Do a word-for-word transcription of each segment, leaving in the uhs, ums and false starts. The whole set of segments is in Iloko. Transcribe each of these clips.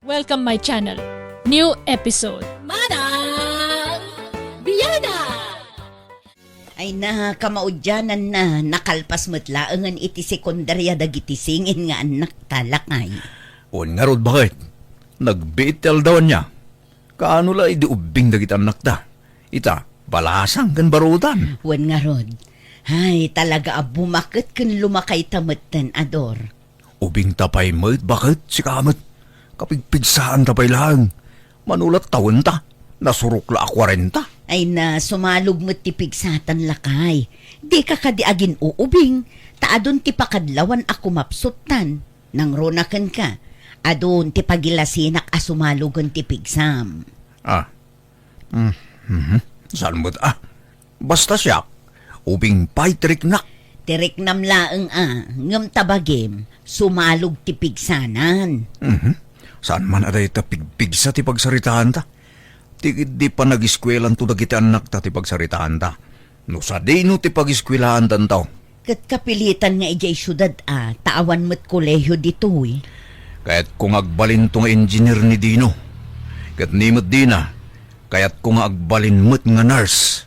Welcome my channel. New episode. Manang Biana! Ay na, kamaudiananna, nakalpas met laengen iti sekundaria dagiti singin nga annakta, lakay. Wen ngarud, baket? Nagbiit ti aldaw ania. Kaano la idi ubbing dagiti annakta? Ita, balasang ken barudan. Wen ngarud. Ay, talaga a bumaket ken lumakayta metten, Ador. Ubingta pay met, baket, sika met. Kapigpigsaanta pay laeng. Mano la tawenta, nasurok la a kuarenta. Ay na, sumalog met ti pigsatan, lakay. Dika kadi agin-uubing, ta adun ti pakadlawan a kumapsuttan. Nangruna kenka, adun ti pagilasinak a sumalogen ti pigsam. Ah. Mm, mhm. Saan met a? Basta siak, ubing pay ti riknak. Ti riknam laeng a, ngem ta bagim, sumalog ti pigsanan. Mhm. Saan man a dayta pigpigsa ti pagsaritaanta? Ti idi panagiskuelanto dagiti annakta ti pagsaritaanta. No sadino ti pagiskuelaantanto? Ket kapilitan nga idiay siudad a, ta awan met kolehio ditoy. Kayatko nga agbalinto nga engineer ni Dino. Ket ni met Dina, kayatko nga agbalin met nga nurse.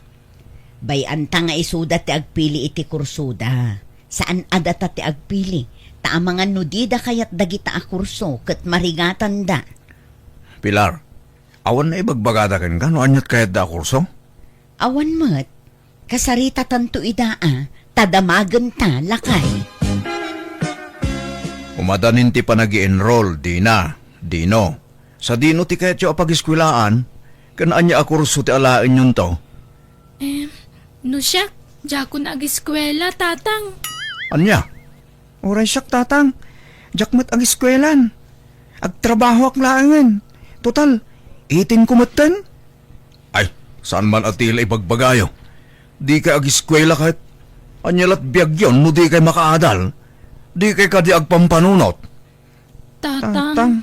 Bay-anta nga isuda ti agpili iti kursoda. Saan a data ti agpili, ta amangan no dida kayat dagita a kurso ket marigatanda. Pilar, awan naibagbagada kenka no aniat kayatda a kurso? Awan met. Kasaritatanto ida a, ta damagenta, lakay. Umadanin ti panagi-enroll, Dina, Dino. Sadino ti kayatyo a pagiskuelaan? Ken ania a kurso ti alaenyonto? Em, no siak, diakon agiskuela, Tatang. Ania? Uray siak, Tatang, diak met agiskuelan. Agtrabahoak laengen. Total, eighteen ko metten. Ay, saan man a ti la ibagbagayo? Dikay agiskuela ket? Ania lat biagyon no dikay makaadal? Dikay kadi agpampanunot? Tatang. Tatang.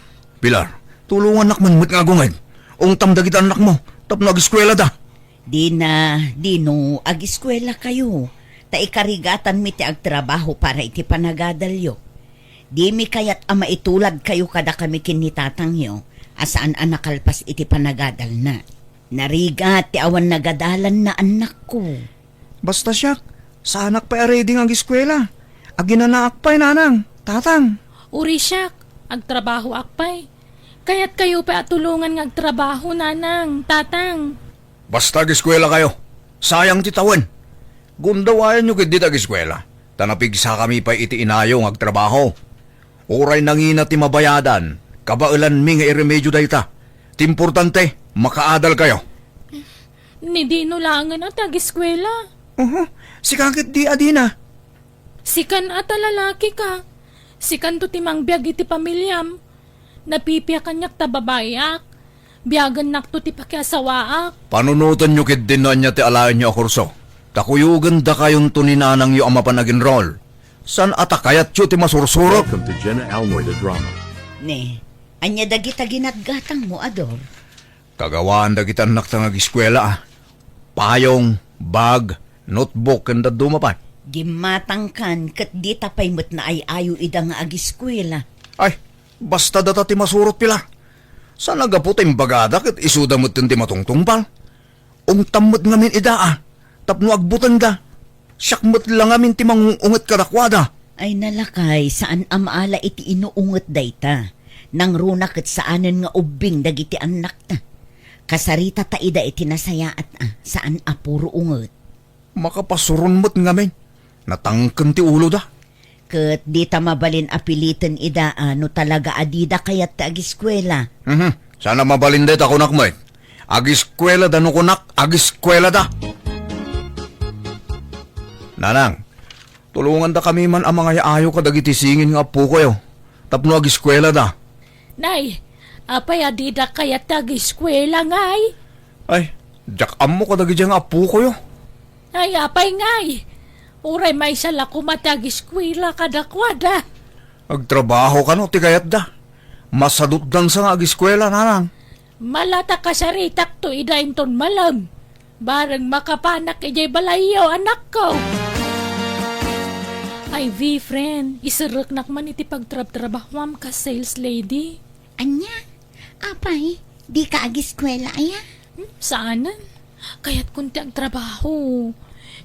Pilar, tulongannak man met nga agungeg. Ungtam dagiti annakmo tapno agiskuelada. Dina, Dino, agiskuelakayo, ta ikarigatanmi ti agtrabaho para iti panagadalyo. Dimi kayat a maituladkayo kadakami ken ni tatangyo a saan a nakalpas iti panagadalna. Narigat ti awan nagadalanna, annakko. Basta siak, saanak pay a ready nga agiskuela. Aginanaak pay, nanang, tatang. Uri siak, agtrabahoak pay. Kayatkayo pay a tulongan nga agtrabaho, nanang, tatang. Basta agiskuelakayo. Sayang ti tawen. Gundawayanyo ketdi ti agiskuela, ta napigsakami pay iti inayo nga agtrabaho. Uray nangina ti mabayadan, kabaelanmi nga iremedio dayta. Ti importante, makaadalkayo. Ni Dino laengen a ti agiskuela. Uhu, sika ketdi a Dina. Sikan a ta lalakika. Sikanto ti mangbiag iti pamiliam. Napipiak kaniak ta babaiak. Biagennakto ti pakiasawaak. Panunotenyo ketdin no ania ti alaenyo a kurso. Ta kuyogendakayonto ni nanangyo a mapan ag-enroll. Saan a ta kayatyo ti masursurot? Welcome to Jenna Almoy the Drama. Ne, ania dagita ginatgatangmo, Ador? Kagawaan dagiti annakta nga agiskuela, a. Payong, bag, notebook, ken dadduma pay. Gimmatangkan ket dita pay met naay-ayo ida nga agiskuela. Ay, basta data ti masurot, Pilar. Saan a gapu ta imbagada ket isuda metten ti matungtungpal. Ungtam met ngamin ida, a, tapno agbutengda. Siak met la ngamin ti mangung-unget kadakuada. Ay, nalakay, saan a maala iti inuunget dayta. Nangruna ket saanen nga ubbing dagiti annakta. Kasaritata ida iti nasayaat a, saan a puro unget. Makapasuron met ngamin. Natangken ti uloda. Ket dita mabalin a piliten ida a no talaga a dida kayat ti agiskuela. Mhm. Saan a mabalin dayta kunak met. Agiskuelada no kunak, agiskuelada. Nanang, tulongandakami man a mangay-ayo kadagiti singin nga appokayo tapno agiskuelada. Nay, apay a dida kayat ti agiskuela, ngay? Ay, diak ammo kadagiti nga appokayo. Ay, apay ngay? Uray maysa la koma ti agiskuela kadakuada. Agtrabaho kano ti kayatda. Masadutdansa nga agiskuela, nanang. Mala ta kasaritakto ida inton malem. Bareng makapanak idiay balayyo, anakko. Ay, V, friend, iserreknak man iti pagtrabtrabahuam kas sales lady. Ania? Apay, dika agiskwela, aya? Hmm, saanen. Kayatkon ti agtrabaho.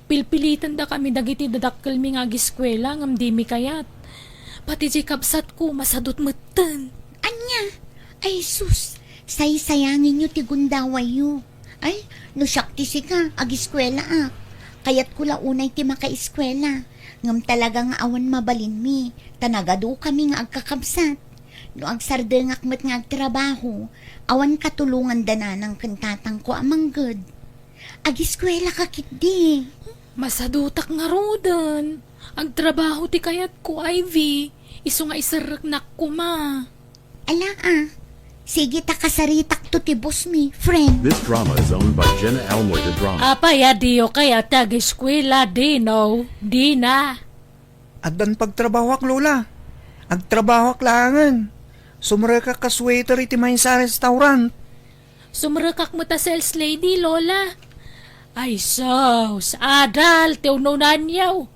Pilpilitendakami dagiti dadakkelmi nga agiskwela ngem dimi kayat. Pati diay kabsatko, masadut metten. Ania? Ay sus, saysayangenyo ti gundawayyo. Ay, no siak ti sika, agiskwelaak. Kayatko la unay ti makaiskwela. Ngem talaga nga awan mabalinmi, ta nagadukami nga agkakabsat. No agsardengak met nga agtrabaho, awan katulongan da nanang ken tatangko a mangged. Agiskwela ka ketdi. Masadutak ngaruden. Agtrabaho ti kayatko, Ivy. Isu nga iserreknak koma. Ala, a. Sige ta kasaritakto ti boss mi, friend. This drama is owned by Jenna Almoy de Drama. Apay a diyo kayat ti agiskwela, Dino? Dina. Addan pagtrabahoak, Lola. Agtrabahoak laengen. Sumrekak kas waiter iti maysa a restaurant. Sumrekak met a sales lady, Lola. Ay sus, adal ti ununanyo.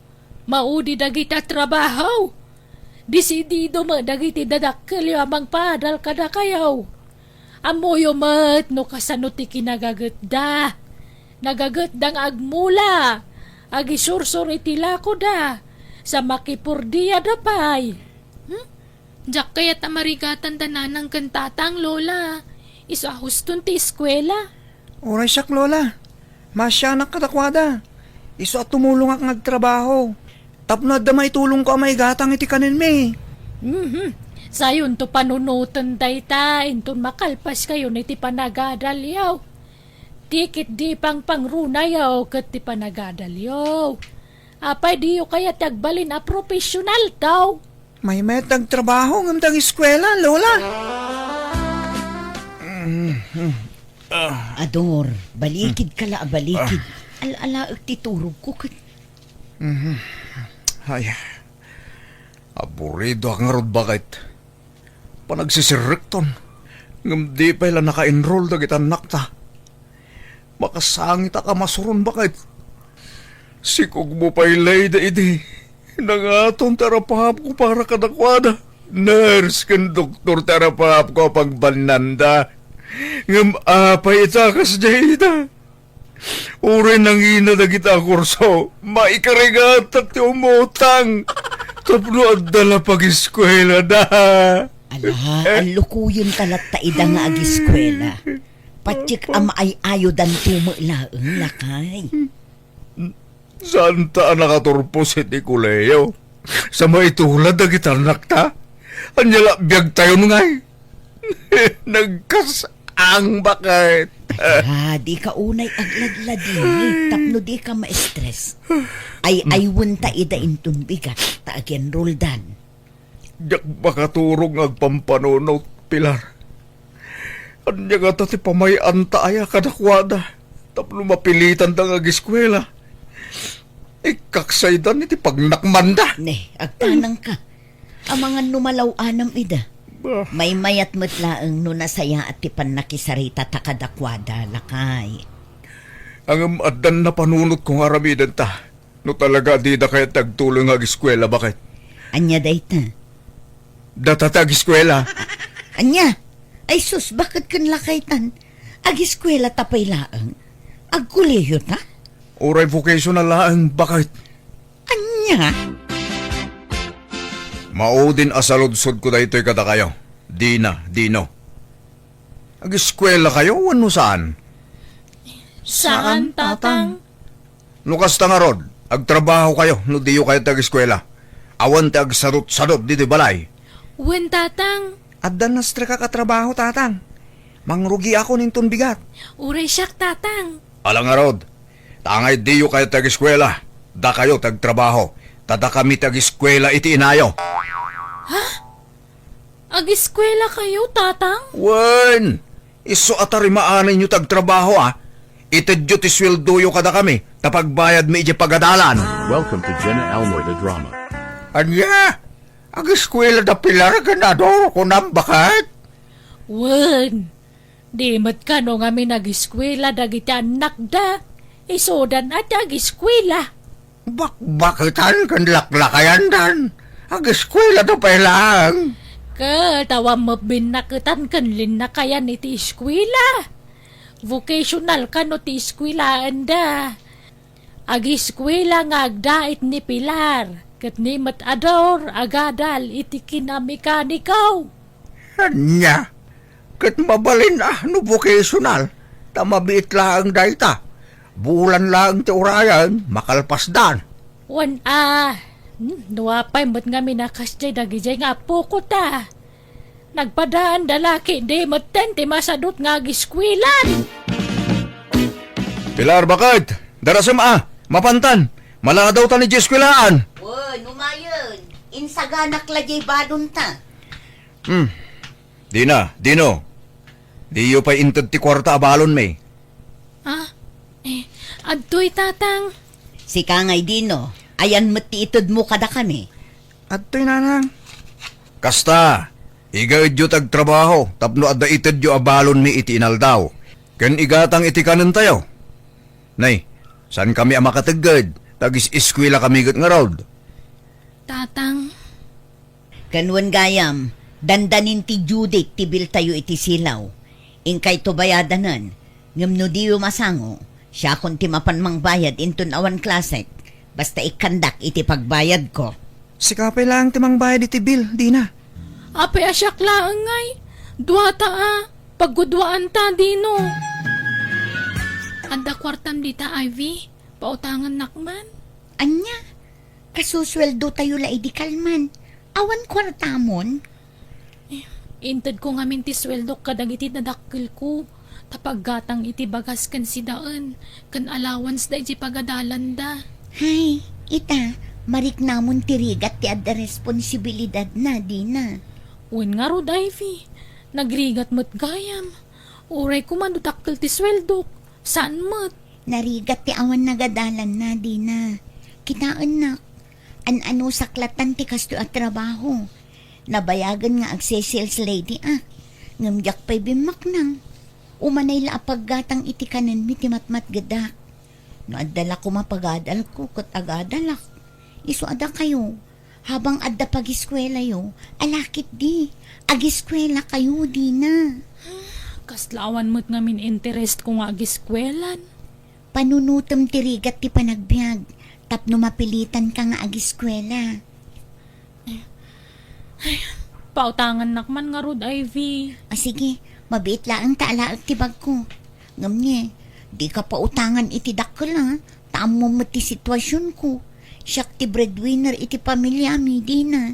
Maudi dagiti trabaho. Desidido met dagiti dadakkelyo a mangpaadal kadakayo. Ammoyo met no kasano ti kinagagetda. Nagagetda nga agmula, agisursor iti lakoda, sa makipordiada pay. Hmm? Diak kayat a marigatan da nanang ken tatang, Lola. Isu a huston ti eskuela. Uray siak, Lola. Maasianak kadakuada. Isu a tumulongak nga agtrabaho. Tapno adda maitulongko a maigatang iti kanenmi. Mhm. Sayonto panunoten dayta, inton makalpaskayon iti panagadalyo. Ti ketdi pangpangrunayo ket ti panagadalyo. Apay diyo kayat ti agbalin a professional, daw? Maymayat ti agtrabaho ngem ti agiskuela, Lola. Mm, mm. Ah. Ador, balikid ka la a balikid. Ah. Al-alaek ti turogko ket. Mhm. Ay. Aburidoak ngarud, baket. Panagsisirrekton. Ngem di pay la naka-enroll dagiti annakta. Makasangitak a masuron, baket. Sikogmo pay layda idi. Nangaton ti arapahapko para kadakuada. Nurse ken doktor ti arapahapko a pagbannanda. Ngem apay ita kasdiay ita? Uray nangina dagita a kurso, maikarigatak ti umutang tapno adda la pagiskuelada. Ala, allukoyenta latta ida nga agiskuela. Patiek a maay-ayodanto met laeng, lakay. Saanta a nakaturpos iti kolehiyo? Sa maitulad dagiti annakta? Ania la biagtayon ngay? Nagkas-ang, baket. Ah, di ka unay agladladingit tapno di ka ma-stress. Ay-aywenta ida inton bigat ta ag-enrolldan. Diak makaturog nga agpampanunot, Pilar. Ania ngata ti pamay-anta aya kadakuada tapno mapilitanda nga agiskuela? Ikkaksaydan iti pagnakmanda. Ne, agtanangka. Amangan no malaw-anam ida. Bah. Maymayat met laeng no nasayaat ti pannakisarita ta kadakuada, lakay. Ngem addan napanunotko nga aramidenta. No talaga a dida kayat ti agtuloy nga agiskuela, baket. Ania dayta? Data ti agiskuela. A-, ania? Ay sus, baket ken lakaytan? Agiskuelata pay laeng? Agkolehio ta? Uray vocational laeng, baket. Ania? Maudin a saludsodko daytoy kadakayo. Dina, Dino. Agiskuela kayo wenno saan? Saan, Tatang. No kasta ngarud, agtrabaho kayo no diyo kayo ti agiskuela. Awan ti agsadut-sadut ditoy balay. Wen, Tatang. Adda nastrekak a trabaho, Tatang. Mangrugiakon inton bigat. Uray siak, Tatang. Ala ngarud, ta angay diyo kayo ti agiskuela, dakayo ti agtrabaho, ta dakami ti agiskuela iti inayo. Ha? Agiskuela kayo, Tatang? Wen, isu a tarimaanenyo ti agtrabaho, a. Itedyo ti sueldoyo kadakami, ta pagbayadmi idiay pagadalan. Welcome to Jenna Almoy the Drama. Ania? Agiskuela da Pilar ken Ador, kunam, baket? Wen, di met kano ngamin agiskuela dagiti annakda, isudan a ti agiskuela. Bakbaketan ken laklakayandan. Agiskuelada pay laeng. Ket awan met binnaketan ken linnakayan iti eskuela. Vocational kano ti eskuelaenda. Agiskuela nga agdait ni Pilar, ket ni met a Dor agadal iti kinamekaniko. Ania? Ket mabalin a no vocational, ta mabiit laeng dayta. Bulan laeng ti urayen, makalpasdan. Wen a, hmm, no apay met ngamin a kasdiay dagidiay nga apoko ta. Nagpadaanda la ketdi metten ti masadut nga agiskuelan. Pilar, baket! Darasem a! Mapantan! Maladaw ta ni eskuelaan! Wen, umayen! Insaganak la diay balonta. Hmm. Dina, Dino. Diyo pay inted ti kuarta a balonmi. Ah? Eh, adtoy, Tatang. Sika ngay, Dino, ayan met ti itedmo kadakami? Adtoy, Nanang. Kasta, igaedyo ti agtrabaho tapno adda itedyo a balonmi iti inaldaw, ken igatang iti kanentayo. Nay, saan kami a makategged, ta agiskuela kami ket ngarud. Tatang. Ken wen gayam, dandanin ti due date ti biltayo iti silaw. Inkayto bayadanen, ngem no diyo masango, siakon ti mapan mangbayad inton awan klasek, basta ikkandak iti pagbayadko. Sika pay laeng ti mangbayad iti bill, Dina. Apay a siak laeng ngay? Duata a, pagguduaanta, Dino. Adda kuartam dita, Ivy. Pautangannak man. Ania? Kasusueldotayo la idi kalman. Awan kuartamon? Eh, intedko ngamin ti sueldok kadagiti dadakkelko, ta paggatang iti bagas ken sidaen, ken allowance da iti pagadalanda. Hay, ita, mariknamon ti rigat ti adda responsibilidadna, Dina. Wen ngarud, Ivy, nagrigat met gayam. Uray koma no dakkel ti sueldok, saan met. Narigat ti awan nagadalanna, Dina. Kitaennak, an-anusak latan ti kastoy a trabaho. Nabayagen nga agse-sales lady ak, ngem diak pay bimmaknang. Umanay la a paggatang iti kanenmi ti matmatgedak. No adda la koma pagadalko ket agadalak, isu a dakayo, habang adda pagiskuelayo, ala ketdi, agiskuelakayo, Dina. Kasla awan met ngamin interest ko nga agiskuelan. Panunotem ti rigat ti panagbiag tapno mapilitanka nga agiskuela. Ay, pautangannak man ngarud, Ivy. Ah, sige, mabiit laeng ta alaek ti bagko. Ngem ne, dika pautangan iti dakkel, a, ta ammom met ti situasionko. Siak ti breadwinner iti pamiliami, Dina.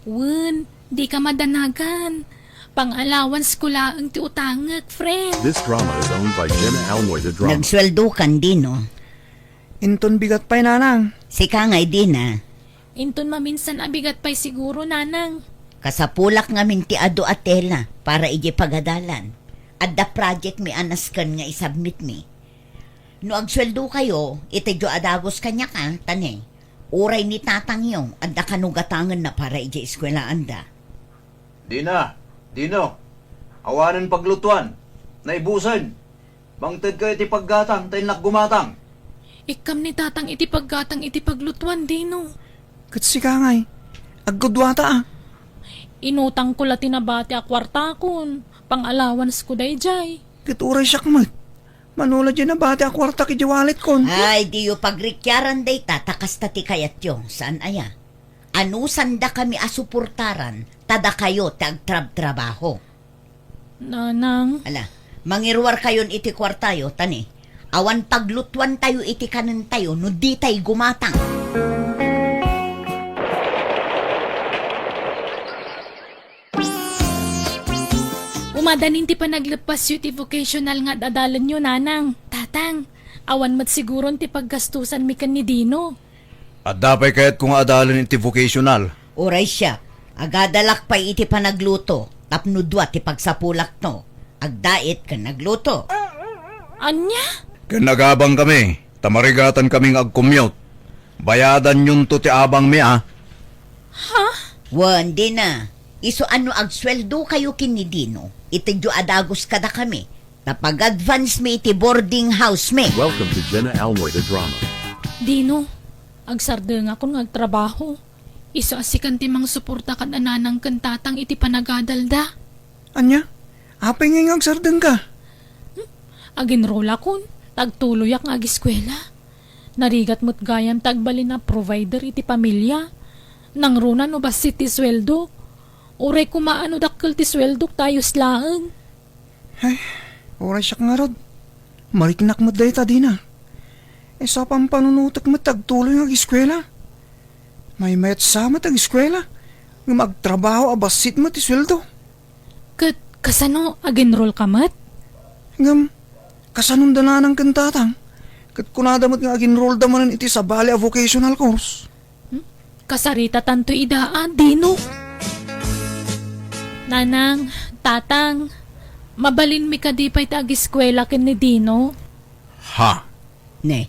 Wen, dika madanagan. Pang-allowance ko laeng ti utangek, friend. This drama is owned by Jenna Almoy the Drama. Nagsueldokan, Dino. Inton bigat pay, Nanang. Sika ngay, Dina. Inton maminsan a bigat pay siguro, Nanang. Kasapulak ngamin ti adu a tela para idiay pagadalan. Adda projectmi a nasken nga isubmitmi. No agsueldokayo, itedyo a dagus kaniak, a, ta ne, uray ni tatangyo, adda kano gatangenna para idiay eskuelaanda. Dina, Dino, awanen paglutuan, naibusen. Mangtedkayo iti paggatang ta innak gumatang. Ikkam ni tatang iti paggatang iti paglutuan, Dino. Ket sika ngay, agguduata, a. Inutangko la ti nabati a kuartakon, pang-allowance ko daydiay. Ket uray siak met, mano la diay nabati a kuartak idiay walletkon. Ay, diyo pagrikiaran dayta, ta kasta ti kayatyo, saan aya? Anusandakami a suportaran, ta dakayo ti agtrabtrabaho. Nanang. Ala, mangiruarkayon iti kuartayo, ta ne, awan paglutuantayo iti kanentayo no ditay gumatang. Umadanin ti panagleppasyo iti vocational nga ad-adalenyo, Nanang. Tatang, awan met siguron ti paggastusanmi ken ni Dino. Adda pay kayatko nga adalen iti vocational. Uray siak, agadalak pay iti panagluto, tapno dua ti pagsapulakto, agdait ken agluto. Ania? Ken agabangkami, ta marigatankami nga agcommute. Bayadanyonto ti abangmi, a. Ha? Wen, Dina, isu a no agsueldokayo ken ni Dino, itedyo a dagus kadakami, ta pag-advance mi iti boarding house mi. Welcome to Jenna Almoy the Drama. Dino, agsardengakon nga agtrabaho. Isu a sikan ti mangsuporta kad a nanang ken tatang iti panagadalda. Ania? Apay ngay nga agsardengka? Hmm? Aginrolakon, ta agtuloyak nga agiskuela. Narigat met gayam ta agbalin a provider iti pamilia. Nangruna no bassit ti sueldo. Uray koma a no dakkel ti sueldok ta ayos laeng. Ay, uray siak ngarud. Mariknak met dayta dina. Isu a pampanunotek met ti agtuloy nga agiskuela. Maymayat sa met ti agiskuela. Ngem agtrabaho a bassit met ti sueldo. Ket kasano, agenrol ka met? Ngem, kasanon da nanang ken tatang? Ket kunada met nga agenrolda manen iti sabali a vocational course. Hmm? Kasaritatanto ida a, Dino. Nanang, tatang, mabalinmi kadi pay ti agiskuela ken ni Dino? Ha? Ne,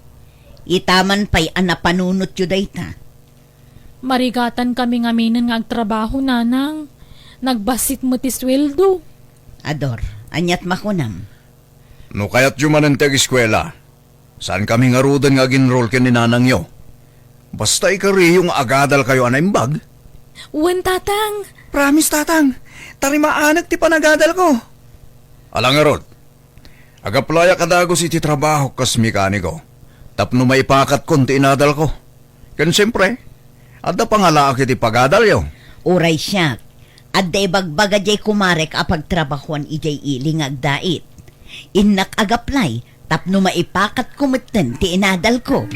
itaman pay a napanunotyo dayta. Marigatan kami ngaminen nga agtrabaho, nanang. Nagbassit met ti sueldo. Ador, aniat makunam? No kayatyo manen ti agiskuela, saan kami ngaruden nga agenrol ken ni nanangyo. Basta ikariyo nga agadalkayo a naimbag. Wen, tatang. Promise, tatang. Tarimaanek ti panagadalko. Ala ngarud, agaplayak a dagus iti trabahok kas mekaniko tapno maipakatkon ti inadalko. Ken siempre, adda pangalaak iti pagadalyo. Uray siak, adda ibagbaga diay kumarek a pagtrabahuan idiay ili nga agdait. Innak agaplay tapno maipakatko metten ti inadalko.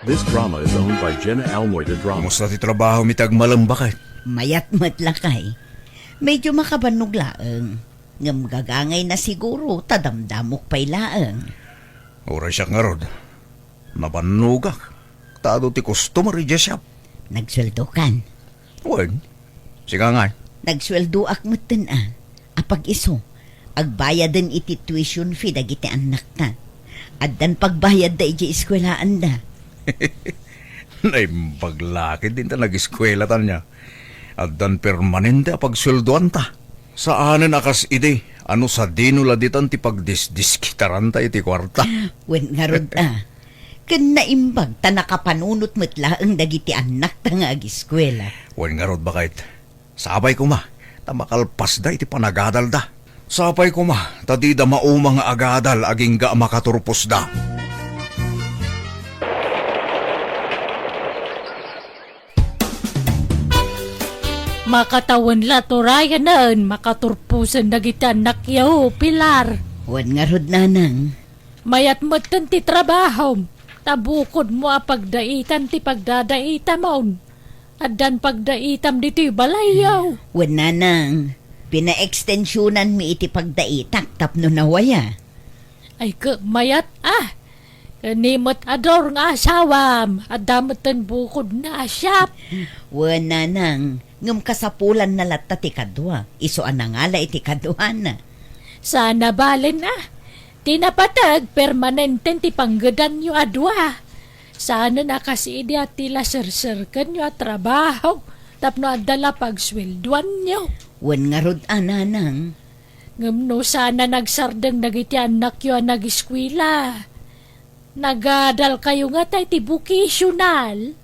This drama is owned by Jenna Almoida Drama. Kumusta ti trabaho mi ti agmalem, baket? Mayat met, lakay. Medyo makabannog laeng. Ngem gagangayna siguro ta damdamok pay laeng. Uray siak ngarud, nabannogak ta adu ti customer idiay shop. Nagsueldokan? Wen, sika ngay? Nagsueldoak metten a. Apag-isu, agbayaden iti tuition fee dagiti annakta. Addan pagbayadda idiay eskuelaanda. Naimbag la ketdin ta nageskuelatan nia. Addan permanente a pagsueldoanta. Saanen a kas idi a no sadino la ditan ti pagdisdiskitaranta iti kuarta. Wen ngarud a. Ken naimbag ta nakapanunot met laeng dagiti annakta nga ageskuela. Wen ngarud, baket. Sapay koma ta makalpasda iti panagadalda. Sapay koma ta dida mauma nga agadal agingga a makaturposda. Makatawen la turayanen, makaturposen dagiti annakyo, Pilar. Wen ngarud, nanang. Mayat metten ti trabahom, ta bukodmo a pagdaitan ti pagdadaitamon. Addan pagdaitam ditoy balayyo. Wen, nanang, pinaekstensionanmi iti pagdaitak tapno nawaya. Ay, ket mayat a. Ken ni met Ador nga asawam, adda metten bukodna a shop. Wen, nanang, ngem kasapulanna latta ti kadua, isu a nangala iti kaduana. Saan a balen a. Ti napateg, permanenten ti panggedanyo a dua. Saanen a kas idi a ti la serserkenyo a trabaho tapno adda la pagsueldoanyo. Wen ngarud a, nanang. Ngem no saan a nagsardeng dagiti annakyo a nageskuela, nagadalkayo ngata iti vocational?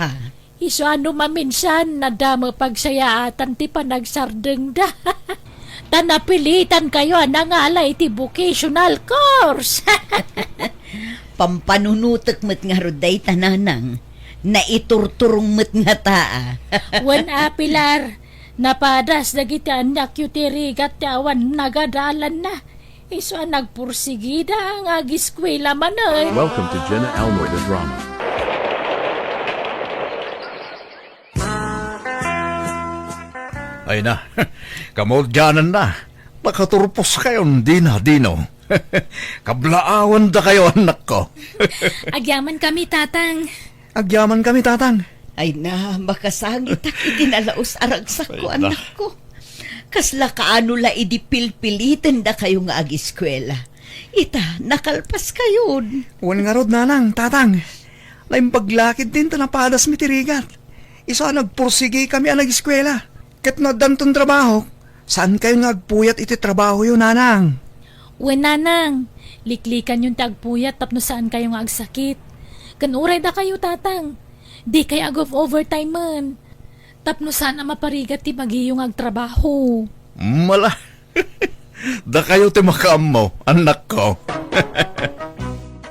Ha? Isu a no maminsan, adda met pagsayaatan ti panagsardengda. Ta napilitankayo a nangala iti vocational course. Pampanunotek met ngarud dayta, nanang. Naiturturong met ngata a. Wen a, Pilar, napadas dagiti annakyo ti rigat ti awan nagadalanna. Isu a nagpursigida nga agiskuela manen. Welcome to Jenna Almoida Drama. Ay na, kamaudiananna. Nakaturposkayon dina, Dino. Kablaawandakayo, annakko. Agyamankami, Tatang. Agyamankami, Tatang. Ay na, makasangitak iti nalaus a ragsakko, Ay na. Annakko. Kasla kaano la idi pilpilitendakayo nga agiskuela. Ita, nakalpaskayon. Wen ngarud, nanang, tatang. Naimbag la ketdin ta napadasmi ti rigat. Isu a nagpursigikami a nagiskuela. Ket no addanton trabaho, saankayon nga agpuyat iti trabahoyo, nanang. Wen, nanang, liklikanyon ti agpuyat tapno saankayo nga agsakit. Ken uray dakayo, Tatang. Dikay ag-overtime man. Tapno saan a maparigat ti bagiyo nga agtrabaho. Mala. Dakayo ti makaammo, annakko.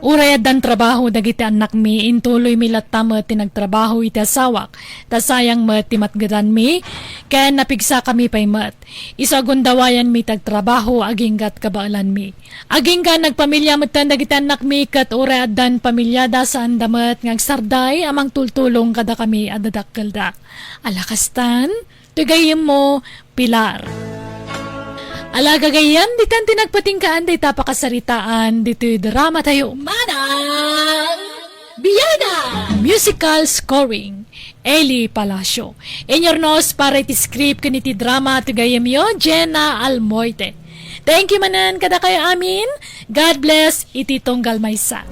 Uray addan trabaho dagiti annakmi, intuloymi latta met ti nagtrabaho iti asawak, ta sayang met ti matgedanmi, ken napigsakami pay met. Isu a gundawayanmi ti agtrabaho aginggat kabaelanmi. Agingga nagpamilya metten dagiti annakmi, ket uray addan pamilyada, saanda met nga agsarday a mangtultulong kadakami a dadakkelda. Ala kastan, ti gayyemmo, Pilar. Ala gagayyem, ditan ti nagpatinggaan dayta pakasaritaan ditoy drama tayo. Manang Biana! Musical scoring, Eli Palacio. Inyornos para iti script ken iti drama ti gayyemyo, Jenna Almoite. Thank you manen kadakayo amin. God bless iti tunggal maysa.